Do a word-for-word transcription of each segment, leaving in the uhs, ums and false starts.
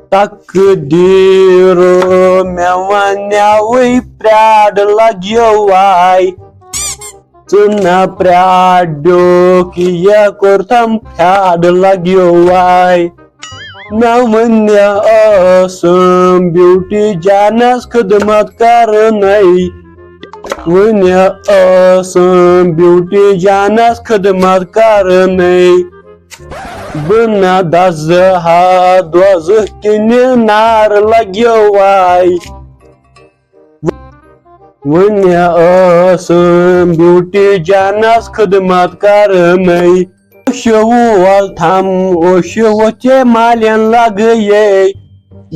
تقدیٖرو مےٚ وَنیٛاوٕے پرٛاڈ لَگیو واے۔ ژٕ نہ پرٛاڈیوکھ، یہِ کوٚرتھم پھیٛاڈ لَگیو واے۔ مےٚ وَنیٛاو ٲسٕم بیوٹی جانَس خدمت کَرنَے۔ وَنیٛاو ٲسٕم بیوٹی جانَس خدمت کَرنَے۔ بہٕ نہ دزٕ ہا دوزخ کِنہِ نار لگیو واے۔ وُنہِ ٲسٕم بیوٹی جانس خدمت کرنٕے۔ اوشہِ وول تھم، اوشہِ وُچھے مالٮ۪ن لگہٕ یے۔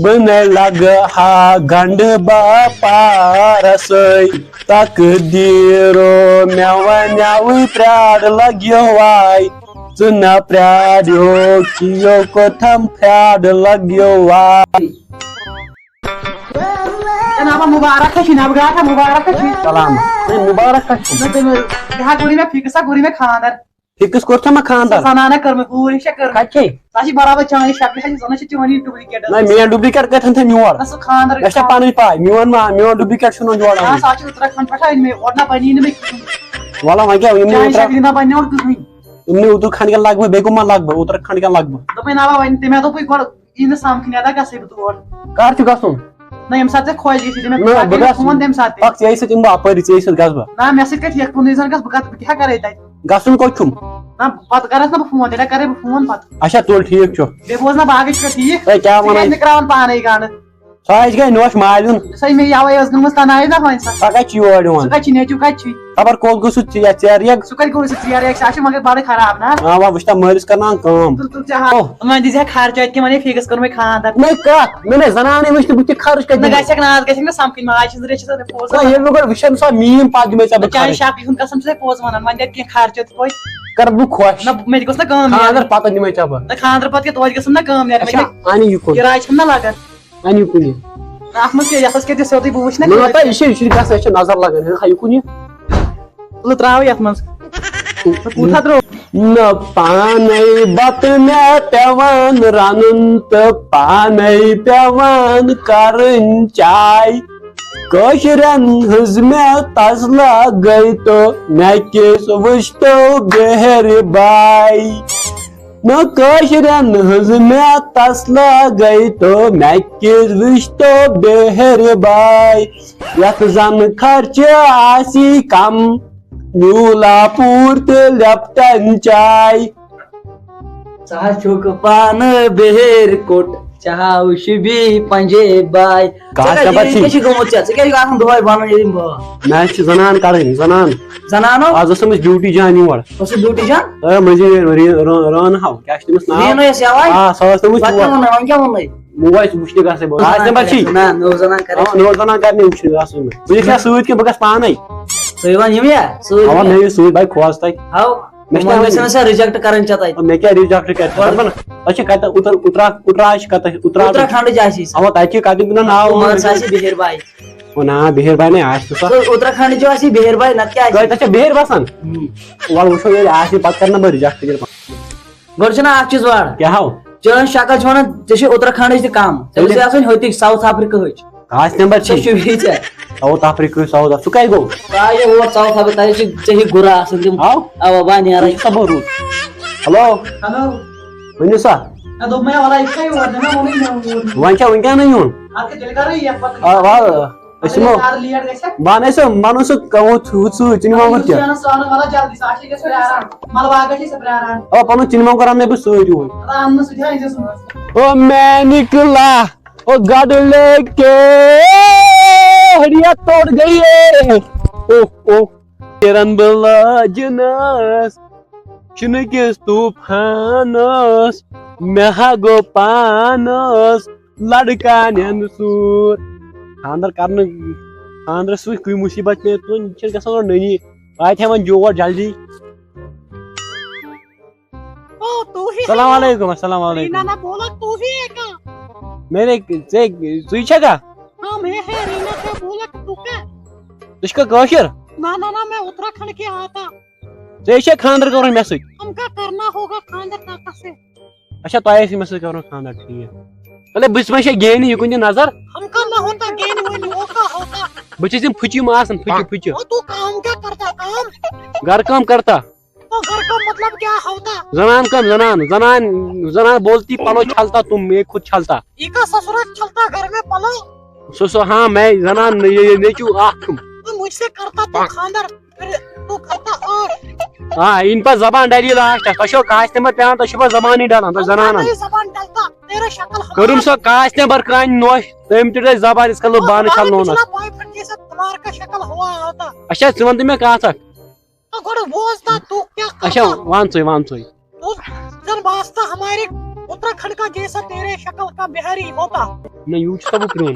بہٕ نَے لگہٕ ہا گنڈٕ باپارسٕے۔ تقدیٖرو مےٚ وَنیٛاوٕے پرٛاڈ لگیو واے۔ ژٕ نہ پرٛاریو کِیو کوٚتھم پھیٛاڈ لگیو واے۔ جناب مبارک ہے جناب، گاٹھا مبارک ہے۔ سلام۔ ہے مبارک ہے۔ نہ تٔمۍ، یہِ ہا کوٚرُے مےٚ فِکٕس ہا کوٚرُے مےٚ خانٛدر۔ فِکٕس کوٚر تھا مےٚ خانٛدر؟ سۄ زنانہ کٔرمٕژ، حوٗر ہِش چھےٚ کٔرمٕژ۔ کَتہِ چھے؟ سۄ چھِ برابر چانہِ شکلہِ ہِش، زَن چھِ چٲنی ڈُپلِکیٹ۔ نہ، میٛٲنۍ ڈُپلِکیٹ کَتہِ تھٲے یور؟ نہ، سُہ خانٛدر نہ چھےٚ پَنٕنۍ پَے، میون ما-، میون ڈُپلِکیٹ چھُنہٕ یور نہ، آمُت۔ سۄ چھِ اُتراکھنٛڈ پٮ۪ٹھ أنۍ مےٚ، اورٕ نہ بَنی نہٕ مےٚ کِہیٖنۍ۔ وَلہٕ وۄنۍ کیٛاہ، یِم نہٕ چانہِ اُترا-، شکلہِ نہ بَنہِ اورٕ کٕہٕنۍ۔ یِم نہٕ اُتراکھنٛڈ کٮ۪ن لَگ بہٕ، بیٚیہِ کَم ما لَگ بہٕ، اُتراکھنٛڈ کٮ۪ن لَگ بہٕ۔ دوٚپمَے نہ بَنہِ، تٔمۍ ہا دوٚپُے گۄڈٕ یی نہٕ سَمکھنہِ، اَدا گژھَے بہٕ تور۔ کر چھُ گژھُن؟ نہ، ییٚمہِ ساتہٕ ژےٚ خۄش گژھی، تٔمۍ نہ، بہٕ کَرٕ گژھٕ۔ فون تَمہِ ساتہٕ تہِ۔ اَکھ ژےٚ سۭتۍ یِمہٕ بہٕ اَپٲری، ژےٚ سۭتۍ گژھٕ بہٕ۔ نہ، مےٚ سۭتۍ کَتہِ یِکھ کُنُے زَن گژھٕ، بہٕ کَتھ، بہٕ کیٛاہ کَرَے تَتہِ؟ گژھُن کوٚت چھُم؟ نہ، پَتہٕ کَرَس نہ بہٕ فون، تیٚلہِ کَرَے بہٕ فون پَتہٕ۔ اچھا، تُل ٹھیٖک چھُ۔ بیٚیہِ بوز نہ، باغٕے چھُکھ ٹھیٖک۔ ہے، کیٛاہ ژٕ وَنان؟ کَتہِ نِکراوان پانَے گانہٕ؟ سۄ ہَچہِ گٔے نوش مالیُن۔ سۄے مےٚ یَوَے ٲس گٔمٕژ تَنہٕ آیہِ نہ وۄنۍ سۄ۔ سۄ کَتہِ چھِ یور یِوان؟ سُہ کَتہِ چھِ، نیٚچوٗ کَتہِ چھُے؟ خبر کوٚت گوٚو سُہ ژےٚ، ژیرٕ یَکھ؟ سُہ کَتہِ گوٚو سُہ ژیرٕ یَکھ؟ سُہ آسہِ مگر بَڑٕ خراب نہ۔ آ، وۄنۍ وٕچھ تَو مٲلِس کَرناوان کٲم۔ تُل، تُل ژےٚ ہا۔ او۔ وۄنۍ دِژ ہا خرچہٕ اَتہِ کیٛاہ وَنے فیٖکٕس کوٚر مےٚ خانٛدر۔ مےٚ کَتھ؟ مےٚ نَے زَنانٕے وٕچھ نہٕ بہٕ تہِ خرٕچ کَتہِ نہ دِمہٕ۔ گژھٮ۪کھ نہ، اَتھ گژھٮ۪کھ نہ سَمکھٕنۍ، ماجہِ ہِنٛز رٔچھِس ژٕ پوٚز سۄ وَنان۔ ییٚلہِ بہٕ گۄڈٕ وٕچھَن سۄ میٛٲنۍ پَتہٕ دِمَے ژےٚ بہٕ چانہِ خرٕچ۔ شَکلہِ ہُنٛد قسم چھُسَے پوٚز وَنان، وۄنۍ دِ کینٛہہ خرچہٕ تہِ توتہِ۔ کَرٕ بہٕ خۄش۔ نہ، مےٚ تہِ گوٚژھ نہ کٲم نیرٕنۍ۔ خانٛدر پَتہٕ دِمَے ژےٚ بہٕ۔ نہ، خانٛدر پَتہٕ کیٛاہ، توتہِ گٔژھٕم نہ کٲم نیرٕنۍ، اچھا، مےٚ اَنہِ یہِ کُن۔ کِراے چھَم نہ لَگان۔ اَنہِ کُنہِ۔ اَتھ منٛز کیٛاہ، یَتھ منٛز کیٛاہ دِژ سیوٚدُے بہٕ وٕچھِ نہ نہ، نہ، کِہیٖنۍ۔ تۄہہِ یہِ چھِ، یہِ چھِ گژھان، یہِ چھِ نظر لگان، ہے، ہا، یہِ کُنہِ۔ تُلہٕ ترٛاو یَتھ منٛز۔ کوٗتاہ درٛوگ؟ نہ پانے بتہٕ مےٚ پٮ۪وان رَنُن تہٕ پانے پٮ۪وان کَرٕنۍ چاے۔ کٲشرٮ۪ن ہٕنٛز مےٚ تسلہ گٔے تہٕ مےٚ کِس وٕچھتو بہرِ باے۔ نہ کٲشرٮ۪ن ہٕنٛز مےٚ تسلہ گٔے تہٕ مےٚ کِس وٕچھتو بہرِ باے۔ یَتھ زَن خرچہٕ آسی کم، نیوٗلا پوٗر تہٕ لیپٹن چاے۔ ژٕ حظ چھُکھ پانہٕ بِہِرۍ کوٚٹ، ژےٚ ہاو شِبی پنجے باے۔ کَتھ ژےٚ کیٛاہ خبر یہِ چھِ؟ کیٛاہ چھِ گوٚمُت ژےٚ؟ ژٕ کیٛاہ چھُکھ آسان دۄہَے وَنان ییٚلہِ بہٕ؟ مےٚ حظ چھِ زَنان کَڑٕنۍ، زَنان۔ زَنانو؟ آز ٲسٕم أسۍ ڈیوٹی جان یور۔ ژٕ ٲسٕکھ ڈیوٹی جان؟ اے، مٔنٛزی رٲ-، رٲ-، رٲ-، رٲنہٕ ہاو، کیٛاہ چھِ تٔمِس ناو؟ زیٖنو یَس یَوَے؟ آ، سۄ ٲس تٔمِس پَتہٕ چور۔ کیٛاہ ووٚنُے، وۄنۍ کیٛاہ ووٚنُے؟ وۄنۍ ٲسۍ وٕچھنہِ گژھٕنۍ، بہٕ نوٚو آز زَنان تَمہِ پَتہٕ چھِ۔ کَرِ، نہ، نوٚو زَنان کَرِ۔ آ، نوٚو زَنان کَرِ نہٕ وٕچھنہِ گژھُن۔ ژٕ یہِ چھا سۭتۍ کِنہٕ بہٕ گژھٕ پانَے؟ تُہۍ وَن یِم یا سۭتۍ اَوا، کِنہٕ؟ مےٚ یہِ سۭتۍ، بَے کھوژ تَتہِ۔ ہاو۔ مےٚ چھِ وۄنۍ تَوَے گژھِ نہ سا reject کَرٕنۍ ژےٚ تَتہِ۔ مےٚ کیٛاہ reject کَرِ؟ وَن۔ دَپان، أسۍ چھِ کَتہِ اُتر-، اُترا-، اُتراج چھِ کَتہِ؟ اُتراج۔ اُتراکھنٛڈٕچ آسی سۄ۔ اَوا، تَتہِ چھِ کَتہِ بِنا ناو تِمَن وَنُن سا چھِ۔ آسی بِہِر باے۔ او نا، بِہِر باے نَے آسہِ سۄ۔ سُہ اُتراکھنٛڈٕچ آسی بِہِر باے، نَتہٕ کیٛاہ آسہِ؟ کَتہِ چھِ بِہِر بَسان؟ ہُم۔ وَلہٕ وٕچھو، ییٚلہِ آسہِ پَتہٕ کَرٕ نہ بہٕ reject تیٚلہِ پَتہٕ۔ گۄڈٕ چھُنہ اکھ چیٖز وَر۔ کیٛاہ ہاو؟ چٲنۍ شکل چھِ وَنان، ژےٚ چھِ اُتراکھنڈٕچ تہِ کَم۔ ژےٚ گٔژھِ ؤنِو۔ آسٕنۍ ہوٚتِچ، ساوُتھ افریقہٕچ۔ خاص نمبر سۄ چھِ۔ چھُ بیٚیہِ ژےٚ۔ ساوُتھ افریقہٕچ، ساوُتھ اف-، سُہ کَتہِ گوٚو؟ سُہ آیہِ یور ساوُتھ افریقہ، تَتہِ چھِ ژےٚ ہِوۍ گُرا آسان تِم۔ ہاو؟ اَوا، بہٕ نیران۔ یہِ چھُ سا بوٚڑ روٗد۔ ہیلو؟ ہیلو؟ ؤنِو سا۔ نہ، دوٚپمَے وَلہٕ، یہِ چھا یور؟ نہ، نہ، ووٚنُے مےٚ ووٚن۔ وۄنۍ چھا وٕنکٮ۪نٕے یُن؟ اَدٕ کیٛاہ تیٚلہِ کَرو یہِ یَتھ پَتہٕ۔ آ، وَلہٕ۔ أسۍ یِمو۔ اگر لیٹ گژھِ۔ بہٕ اَنَے سُہ، بہٕ اَنو سُہ، کَمو ژھُ-، ژھُ-، ژٕ نِمو وۄنۍ کیٛاہ؟ یُس یہِ اَنَس سُہ اَنو، مطلب، جلدی، سُہ اَسہِ گژھِ پرٛاران۔ مطلب، اَکھ گژھِ سُہ پرٛاران۔ آ، پَنُن ژٕ نِمو کَران مےٚ بہٕ سۭتۍ اوٗرۍ۔ اَنہٕ نہٕ سُہ تہِ ہا أنۍ زِ صُبحَس۔ او میں نکلا، او گڈ لے کے، ہڑیا توڑ گئی ہے۔ او، او۔ پھیرن بہٕ لاجنس شِنہٕ کِس طوٗفانس، مےٚ ہا گوٚو پانس لڑکانٮ۪ن سوٗر۔ خانٛدر کرنہٕ، خانٛدرس سۭتۍ کُنہِ مُصیٖبت پیٚیہِ تُلُن، یہِ چھِ گژھان اورٕ نٔنی۔ واتہِ ہا وۄنۍ جوڑ جلدی۔ او، تو ہی ہے سلام نا؟ علیکم، السلام علیکم۔ رینا نا بولا تو ہی ہے کیا؟ میرے، ژےٚ، ژٕے چھکھا؟ ہاں، میں ہے رینا، کیا بولا تو کیا؟ ژٕ چھکھا کٲشِر؟ نہ، نہ، نہ، میں اتراکھنڈ کی آتا۔ ژےٚ چھا خانٛدر کرُن مےٚ سۭتۍ؟ ہم کا کرنا ہوگا خانٛدر کاکا سے؟ اچھا، تۄہہِ آسہِ مےٚ سۭتۍ کرُن خانٛدر، ٹھیٖک۔ اَلے بہٕ چھُس وۄنۍ شےٚ گینہِ، یہِ کُنہِ نظر۔ ہم کم نہ ہوتا گین ونی، وہ کیا ہوتا؟ بہٕ چھُس یِم پھُچہِ یِم آسان، پھُچہِ پھُچہِ۔ وہ تو کام کیا کرتا؟ کام؟ گرٕ کٲم کرتا؟ تو گھر کا مطلب کیا ہوتا؟ زنان کٲم، زنان، زنان، زنان بولتی پلو چھلتا تم، میں خود چھلتا۔ یہ کا سسرا چلتا گھر میں پلو؟ سُہ، سُہ، ہاں، میں زنان، یہ، یہ نیٚچوٗ اکھ۔ تو مجھ سے کرتا تو خاندر، پھر تو کرتا اور۔ آ، یِنہٕ پتہٕ زبان ڈلی لاسٹس، تۄہہِ چھو کاسہِ تہِ ما پیوان، تۄہہِ چھو پتہٕ زبانٕے ڈلان، تۄہہِ زنانن۔ نہیں زبان ڈلتا، تیرے شکل ہمارا۔ کٔرٕم سۄ کاسہِ نٮ۪بر کانہِ نوش، تٔمۍ تہِ ڈلۍ زبان، یِتھ کٔنۍ لوٚگ بانہٕ ہمارا چھلنوونس۔ پچھلا بوائے فرینڈ جیسا تمہار کا شکل ہوا ہوتا۔ اچھا، ژٕ وَن تہٕ مےٚ کَتھ اکھ۔ تو گۄڈٕ بوز تا، تو کیا اچھا، کرتا؟ وَن ژٕے، وَن ژٕے۔ تو زن واسطہ ہمارے اتراکھنڈ کا جیسا تیرے شکل کا بہاری ہوتا۔ نہ، یوٗت چھُ تَبُک پرٛون۔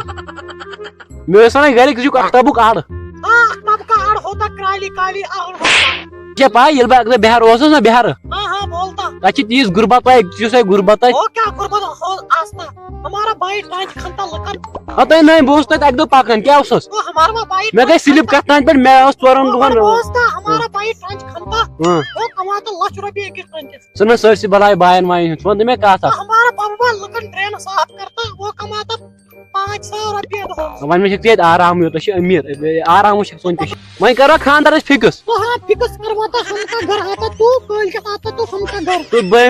مےٚ ٲسۍ وَنان گَرِکۍ، ژٕ چھُکھ اَکھ تَبُک اَڑ۔ ہاں، اختاب کا اڑ ہوتا، کرالی کالی اڑ ہوتا۔ ژےٚ چھےٚ پَے، ییٚلہِ بہٕ اَکہِ دۄہ بِہار اوسُس نہ، بِہارٕ، ہاں ہاں، بولتا۔ تَتہِ چھِ تیٖژ غُربت، تۄہہِ یُس تۄہہِ غُربت تَتہِ۔ وہ کیا غربت ہو آستا؟ ہمارا بھائی ٹانچ کھنتا لکن۔ ہا، تۄہہِ نہ، بہٕ اوسُس تَتہِ اَکہِ دۄہ پَکان، کیٛاہ اوسُس؟ وہ ہمارا بھائی مےٚ گٔے سِلِپ کَتھ تانۍ پٮ۪ٹھ، مےٚ اوس ژورَن دۄہَن۔ بوزتا، ہمارا بھائی ٹانچ کھنتا۔ ہاں۔ وہ کماتا لچھ رۄپیہِ أکِس ٹانچس۔ ژٕ نہ سٲرسٕے بلاے باین واین ہُنٛد، ژٕ وَن تہٕ مےٚ کَتھ اَکھ۔ ہمارا بابا لکن ڈرین صاف کرتا، وہ کماتا پانچ سو رۄپیہِ دۄہس۔ وۄنۍ مےٚ چھِ ژےٚ ییٚتہِ آرام یوت، أسۍ چھِ أمیٖر، آرام وٕچھِ سون کٔشیٖر۔ وۄنۍ کَرو خانٛدر أسۍ فِکٕس۔ تو ہاں فکس کرواتا ہم کا گھر آتا تو، کٲلۍ کٮ۪تھ آتا تو ہم کا گھر۔ تہٕ بہٕ